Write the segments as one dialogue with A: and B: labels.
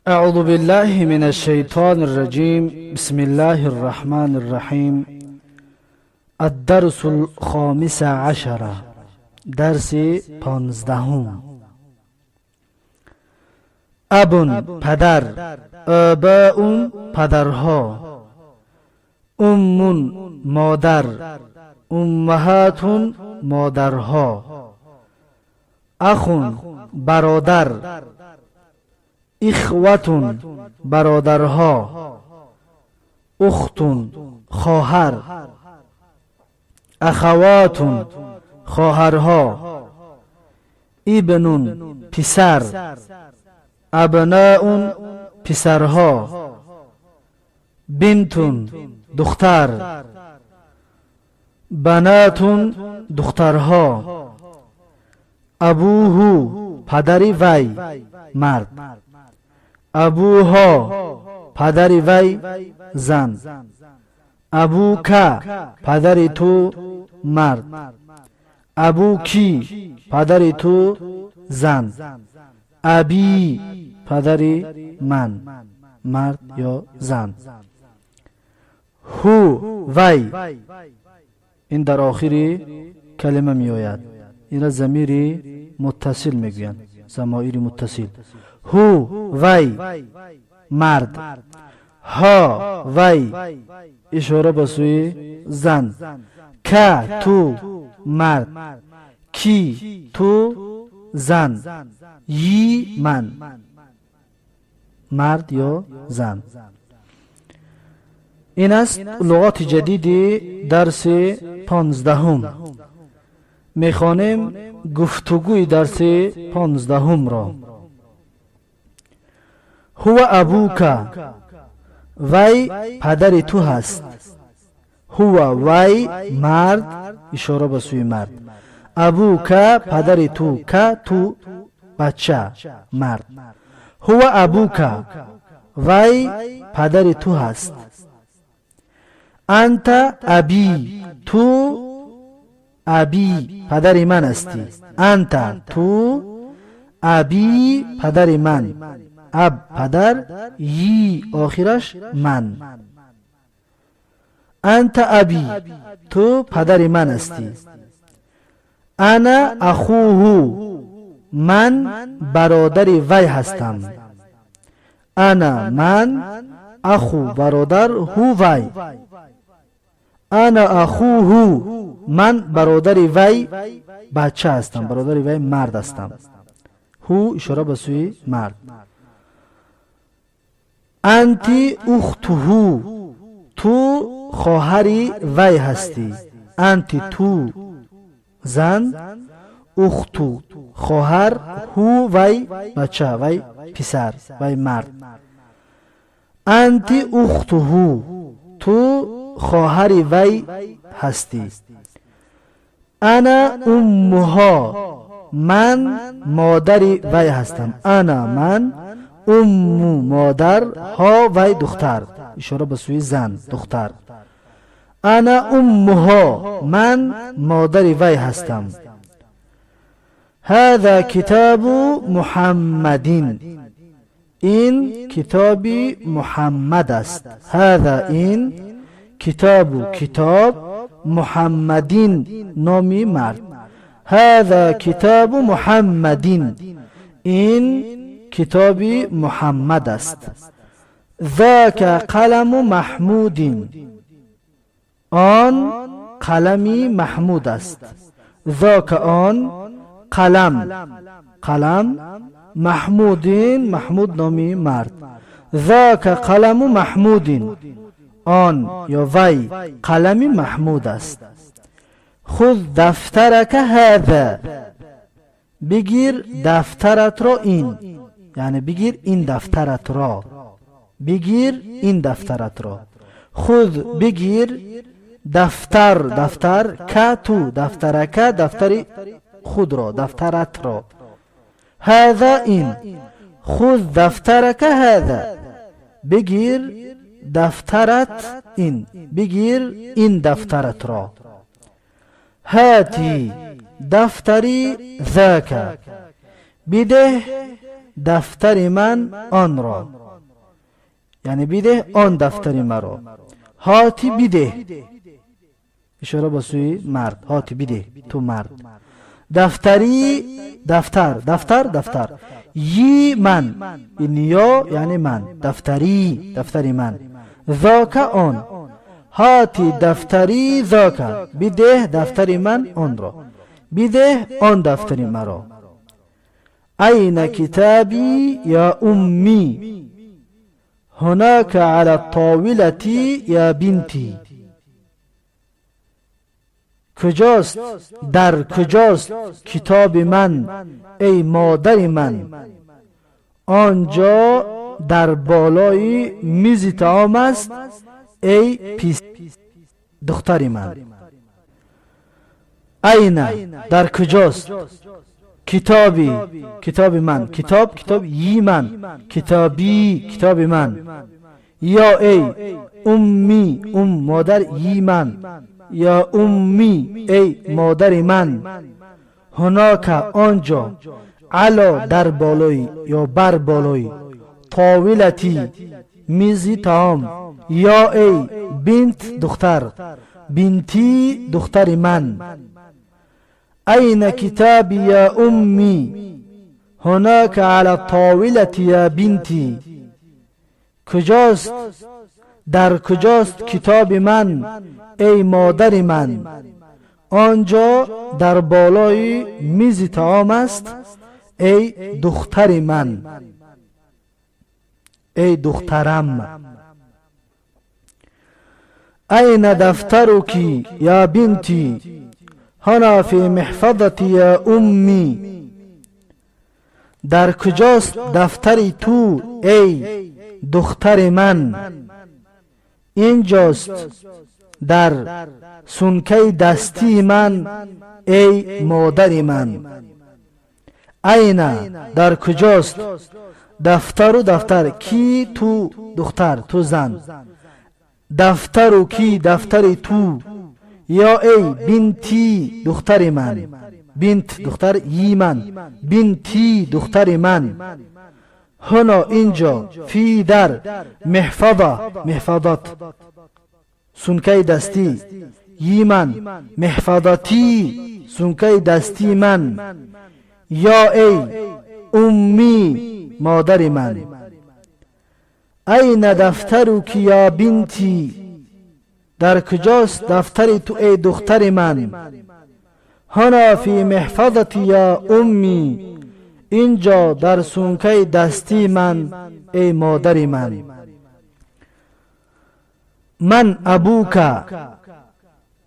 A: أعوذ بالله من الشيطان الرجيم. بسم الله الرحمن الرحيم. الدرس الخامس عشر، درس 15. أب پدر، آباء پدرها، أم مادر، أمهات مادرها، أخ برادر، إخوة برادرها، أخت خواهر، أخوات خواهرها، ابن پسر، أبناء پسرها، بنت دختر، بنات دخترها، أبوه падари вай мард، أبوها падари вай зан، أبوك падари ту мард، أبوكِ падари ту зан، أبي падари ман мард ё зан. هو вай، ин дар охири калима меояд، ина замири муттасил мегӯянд، замоири муттасил. هو вай мард، ها вай ишора ба сӯи зан، ك ту мард، كِ ту зан، يِ ман мард ё зан. Ин аст луғоти ҷадиди дарси 15-ум. Мехонем гуфтугӯи дарси 15-умро. هو أبوك، вай падари ту ҳаст. هو вай мард، ишора ба сӯи мард، أبوك падари ту، ك ту бача мард. هو أبوك، вай падари ту ҳаст. أنت أبي، ту أبي падари ман ҳастӣ. أنت ту، أبي падари ман، أب падар، يِ охираш ман. أنت أبي، ту падари ман ҳастӣ. أنا أخوه، ман бародари вай ҳастам. أنا ман، أخو бародар، هو вай. أنا أخوه، ман бародари вай бача ҳастам، бародари вай мард ҳастам. هو ишора ба сӯи мард. أنتِ أخته، ту хоҳари вай ҳастӣ. أنتِ ту зан، أخت хоҳар، هو вай бача، вай писар، вай мард. أنتِ أخته، ту хоҳари вай ҳастӣ. أنا أمها، ман модари вай ҳастам. أنا ман، أم модар، ها вай духтар، ишора ба сӯи зан духтар. أنا أمها، ман модари вай ҳастам. هذا كتاب محمد، ин китоби Муҳаммад аст. هذا ин، كتاب китоб، محمد номи мард. هذا كتاب محمد، ин китоби Муҳаммад аст. ذاك قلم محمود، он қалами Маҳмуд аст. ذاك он، قلم қалам، محمود Маҳмуд номи мард. ذاك قلم محمود، он ё вай қалами Маҳмуд аст. خذ دفترك هذا، бигир дафтаратро ин، яъне бигир ин дафтаратро، бигир ин дафтаратро. خذ бигир، دفتر дафтар، ك ту، دفترك дафтари худро، дафтаратро. هذا ин. خذ دفترك هذا، бигир дафтарат ин، бигир ин дафтаратро. هاتِ دفتري ذاك، бидеҳ. дафтари ман онро, яъне бидеҳ он дафтари маро. هات бидеҳ, ишора ба сӯи мард. هات бидеҳ, ту мард. دفتری дафтар, дафтар, дафтар. یی ман, ин ё яъне ман. دفتری дафтари ман. ذاک он. هات دفتری ذاک, бидеҳ дафтари ман онро, бидеҳ он дафтари маро. أين كتابي يا أمي؟ هناك على الطاولة يا بنتي. کجاست, در کجاست کتاب من ای مادر من؟ آنجا در بالای میز طعام است ای پیس دختر من. أين در کجاست, کتابی کتاب من, کتاب کتاب, یی من, کتابی کتاب من. یا ای, أمي أم مادر, یی من, يا أمي ای مادر من. هناك آنجا, على در بالای یا بر بالای, طاولة میزی طعام, یا ای, بنت دختر, بنتي دختر من. أين كتابي يا أمي؟ هناك على الطاولة يا بنتي. کجاست, در کجاست کتاب من ای مادر من؟ آنجا در بالای میز طعام است ای دختر من, ای دخترم. أين دفترك يا بنتي؟ هنا في محفظتي يا أمي. در کجاست دفتر تو ای دختر من؟ اینجاست در سونکه دستی من ای مادر من. أين در کجاست, دفتر دفتر, ک تو دختر, تو زن, دفترک دفتر تو, یا ای, بنتي دختر من, بنت دختر, یی من, بنتي دختر من. هنا اینجا, في در, محفظة محفظت سونکه دستی, یی من, محفظتي سونکه دستی من, یا ای, أمي مادر من. أين دفترك يا بنتي؟ در کجاست دفتر تو ای دختر من؟ هنا في محفظتي يا أمي. اینجا در سونکه دستی من ای مادر من. من أبوك؟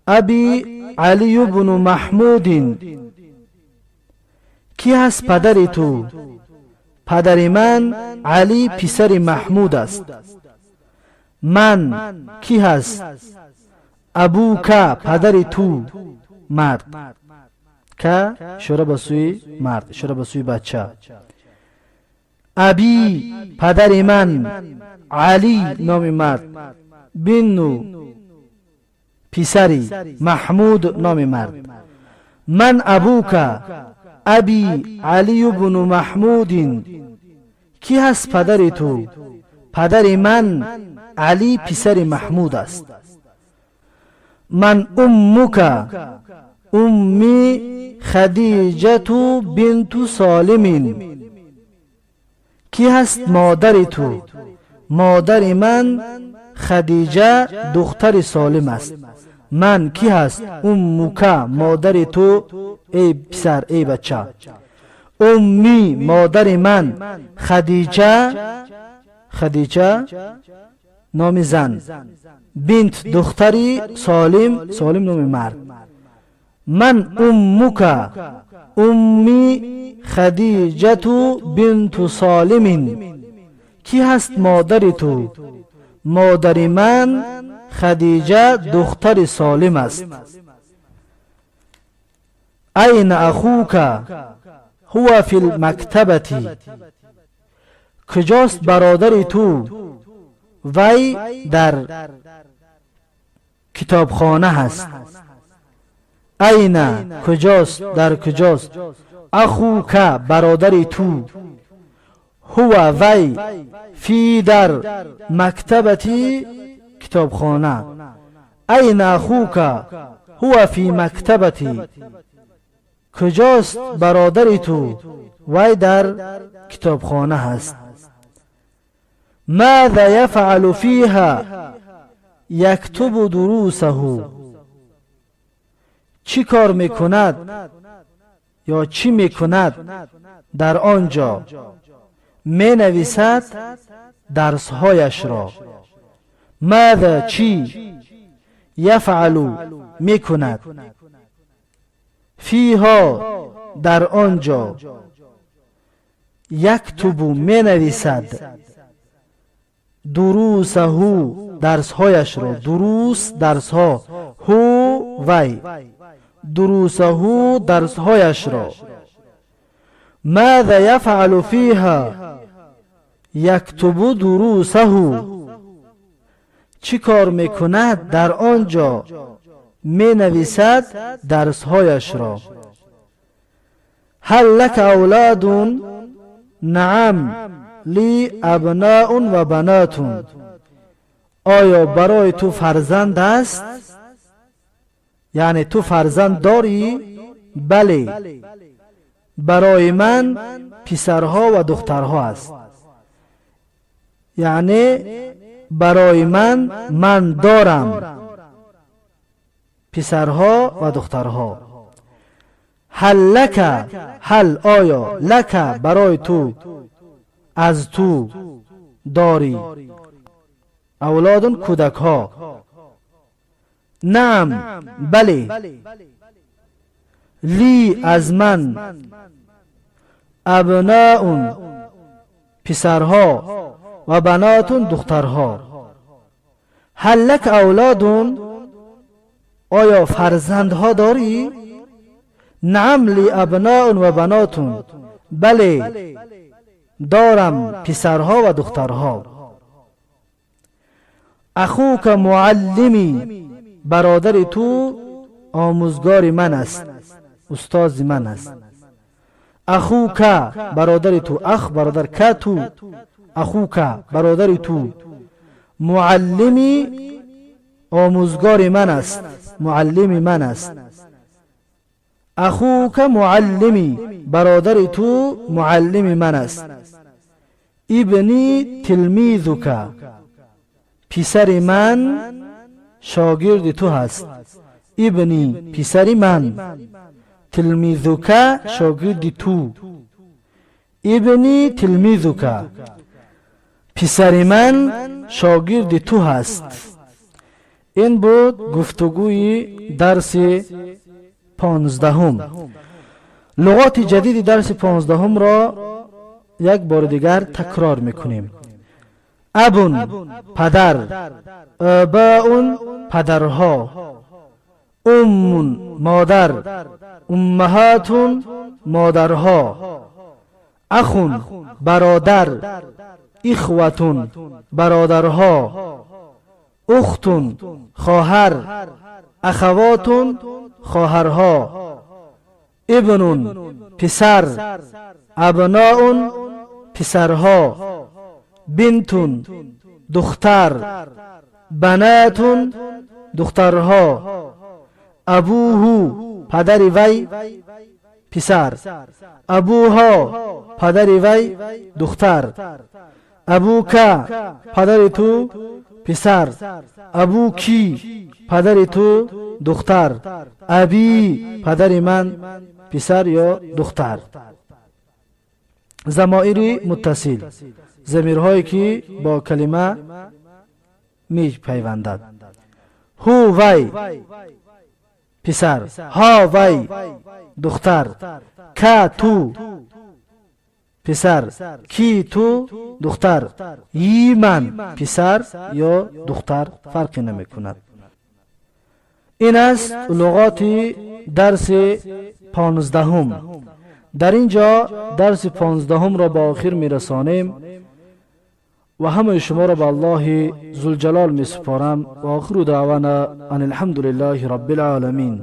A: أبي علي بن محمود. کی هست پدر تو؟ پدر من علی پسر محمود است. من کی هست, أبوك پدر تو, مرد, ک اشاره به سوی مرد, اشاره به سوی بچه. أبي پدر من, علی نام مرد, بن پسری, محمود نام مرد. من أبوك؟ أبي علي بن محمود. کی هست پدر تو؟ پدر من علی پسر محمود است. من أمك؟ أمي خدیجة بنت سالم. کی هست مادر تو؟ مادر من خدیجه دختر سالم است. من کی هست, أمك مادر تو ای پسر, ای بچه, أمي مادر من, خدیجه, خدیجه نام زن, بنت دختری, سالم, سالم نام مرد. من أمك؟ أمي خدیجة بنت سالم. کی هست مادر تو؟ مادر من خدیجه دختر سالم است. أين أخوك؟ هو في المكتبة. کجاست برادر تو؟ وی در کتابخانه هست. أين کجاست, در کجاست, أخوك برادر تو. هو وی فی در مکتبتی کتابخانه. این اخوک؟ هو فی مکتبتی. کجاست برادر تو؟ وی در کتابخانه هست. ماذا یفعل فیها؟ یکتب دروسه. چی کار میکند یا چی میکند در آنجا؟ می نویسد درسهایش را. ماذا چی، یفعل میکند، فیها در آنجا، یکتب می نویسد، دروسه درسهایش را. دروس درسها، هو وی، دروسه درسهایش را. ماذا یفعل فیها؟ یکتب دروسه. چی کار میکند در آنجا؟ می نویسد درسهایش را. هل لک اولاد؟ نعم لی ابناء و بنات. آیا برای تو فرزند است؟ یعنی تو فرزند داری؟ بله، برای من پسرها و دخترها است. یعنی برای من دارم پسرها و دخترها. هل لک، هل آیا، لک برای تو، از تو داری، اولاد کودک ها. نعم بله، لی از من، ابناء پسرها و بنات دخترها. هل لک اولاد؟ آیا فرزندها داری؟ نعم لی ابناء و بنات. بله، دارم پسرها و دخترها. اخوک معلمی، برادر تو آموزگار من است، استاد من است. اخوک برادر تو، اخ برادر، که تو، اخوک برادر تو، معلمی آموزگار من است، معلم من است. اخوک معلمی، برادر تو معلم من است. ابنی تلمیذک، پسر من شاگرد تو هست. ابنی پسر من، تلمیذک شاگرد تو. ابنی تلمیذک، پسر من شاگرد تو هست. این بود گفتگوی درس 15. لغات جدید درس 15 را یک بار دیگر تکرار میکنیم. اب پدر، آباء پدرها، ام مادر، امهات مادرها، اخ برادر، اخوة برادرها، اخت خواهر، اخوات خواهرها، ابن پسر، ابناء پسرها، بنت دختر، بنات دخترها، ابوه پدر وی پسر، ابوها پدر وی دختر، ابوک پدر تو پسر، ابوکی پدر تو دختر، ابی پدر من پسر یا دختر. ضمایر متصل، ضمیرهایی که با کلمه می پیوندد. هو وی پسر، ها وی دختر، که تو پسر، کی تو دختر، ی من پسر یا دختر فرقی نمی کند. این است لغات درس 15. در اینجا درس 15 را به آخر می رسانیم و همه شما را به الله ذوالجلال می سپارم و آخر دعوانا ان الحمد لله رب العالمین.